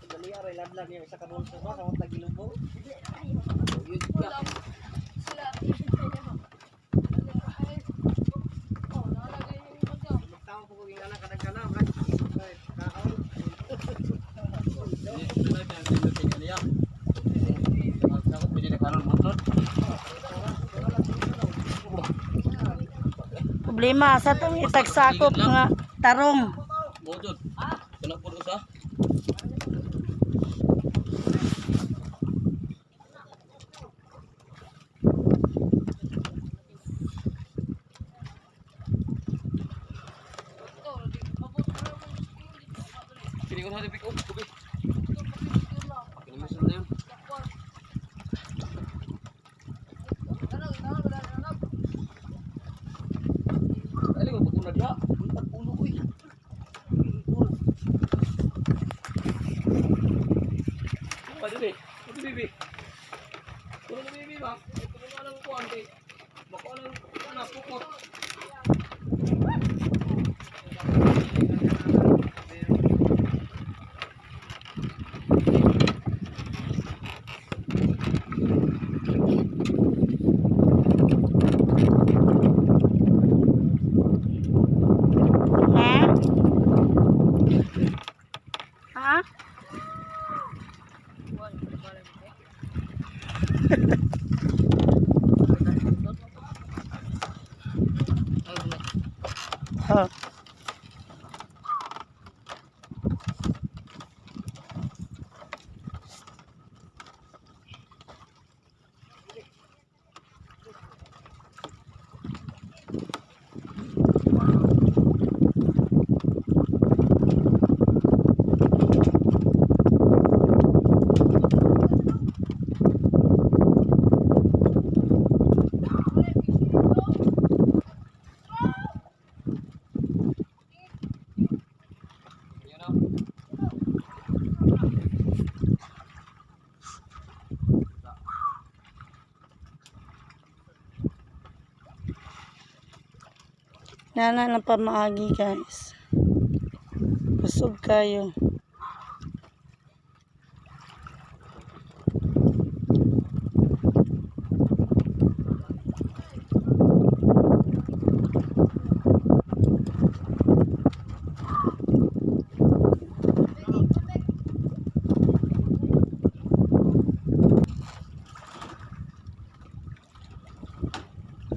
Dali aray ladlad niya isa ka bulso ba sa mga gilubo. Magtawo po ko yung anak kadagkana murag kaon. Problema sa tong itagsakop nga tarong. Bojot. Kana po usa. Kini ko na pick up tubig. Kini mo sunod yun. Dali mo paguna diha. Buntag ulo ko eh. Pa dili. Ito bibi. Kuno na bibi ba? Ito mo lang ko ante. Makuha lang na pukot. Ha? Ha? Oh. Yan na. Nana ng pamaagi, guys. Busog kayo.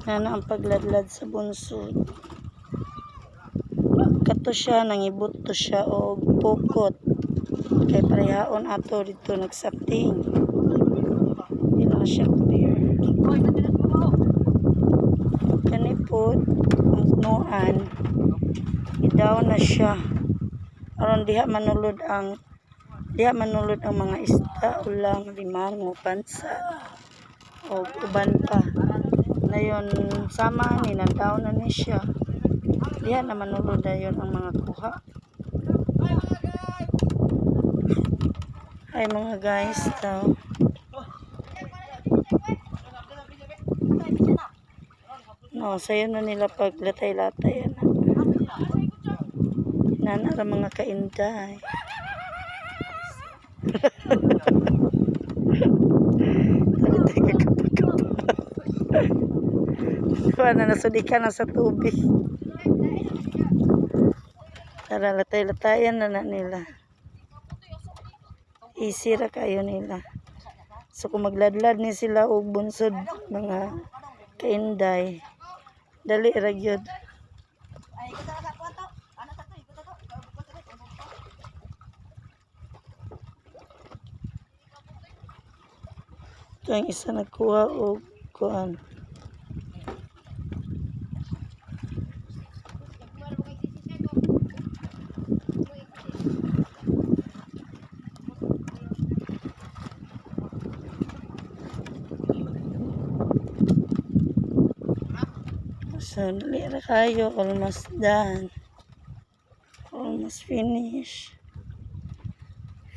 Nana ang pagladlad sa bunsod. Kato siya, nangibot to siya og pukot. Kay parehaon ato dito nagsapting. Di na siya clear. Kani pod, ang punuan, idaw na siya. Aron diha manulod ang mga isda, ulang, limango, pansa, o uban pa. Ngayon, sama ni nandaw na ni siya. Diha na manulod dayon ang mga kuha. Hi mga guys daw. No, sayo na nila paglatay-latay ana. Nana ra mga kainday. Talitay ka kapag. Wala na nasudikan na sa tubig. Tara, latay-latayan na na nila. Easy ra kayo nila. So kung magladlad ni sila og bunsod mga kainday, dali ra gyud. Ito ang isa nagkuha og kuan. So, dali ra kayo. Almost done. Almost finish.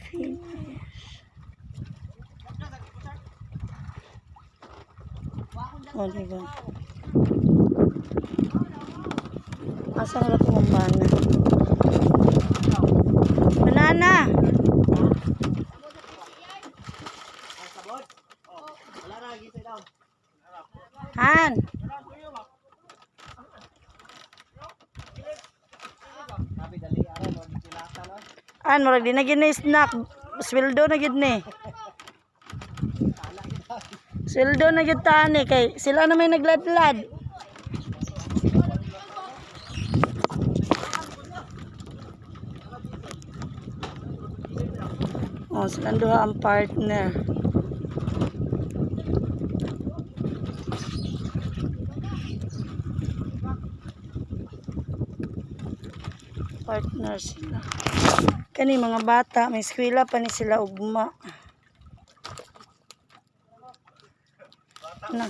Finish. O, diba? Asa na ba itong mana? ana. Wala na, gisay daw. Han. Sabi dali ara no, silata no. An murag di na gid ni snack. Sweldo na gid ni. Sweldo na gid tani kay sila na may nagladlad. Oh, silang duha ang partner. Partner sila. Kani mga bata, may eskwela pa ni sila ugma. Na.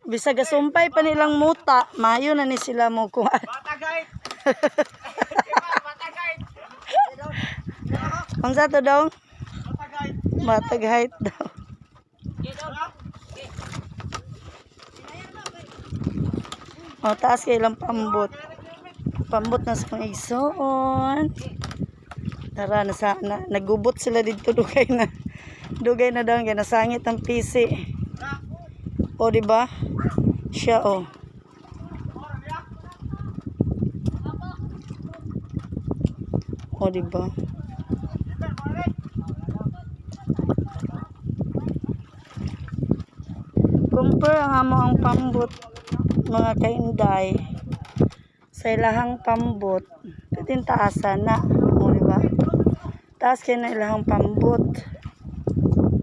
Bisag gasumpay pa nilang muta, mayo na ni sila mo kuha. Bata guide. Bata guide. Unsa to daw? Bata guide. Matag height daw. O, taas kay ilang pambot. Pambot na sa mga igsoon. Tara, nasa, na, nagubot sila dito dugay na. Dugay na daw, kay nasangit ang PC. O, di ba? Siya, o. O, di ba? Compare ang amo ang pambot mga kainday sa ilahang pambot, pwedeng taasan na, o, di ba? Taas kay na ilahang pambot,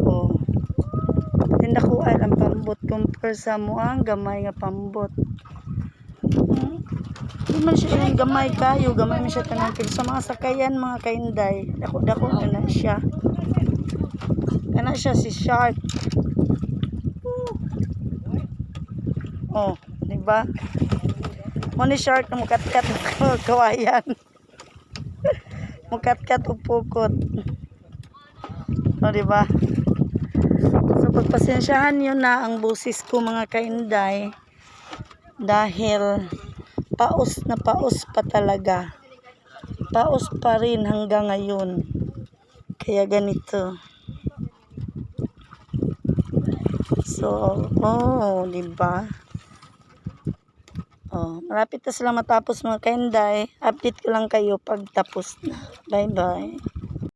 o, pwedeng dakuan ang pambot compare sa mo ang gamay nga pambot. Di man siya yung gamay kayo, gamay man siya tanan, pero sa mga sakayan, mga kainday, dako dako na na siya. Kana siya si shark. Oh, di ba? Mo ni shark na mukatkat ng kawayan. Mukatkat og pukot. Oh, di ba? So pagpasensyahan niyo na ang boses ko, mga kainday, dahil paos na paos pa talaga. Paos pa rin hanggang ngayon. Kaya ganito. So, oh, di ba? Oh, malapit na sila matapos, mga kainday. Update ko lang kayo pag tapos na. Bye-bye.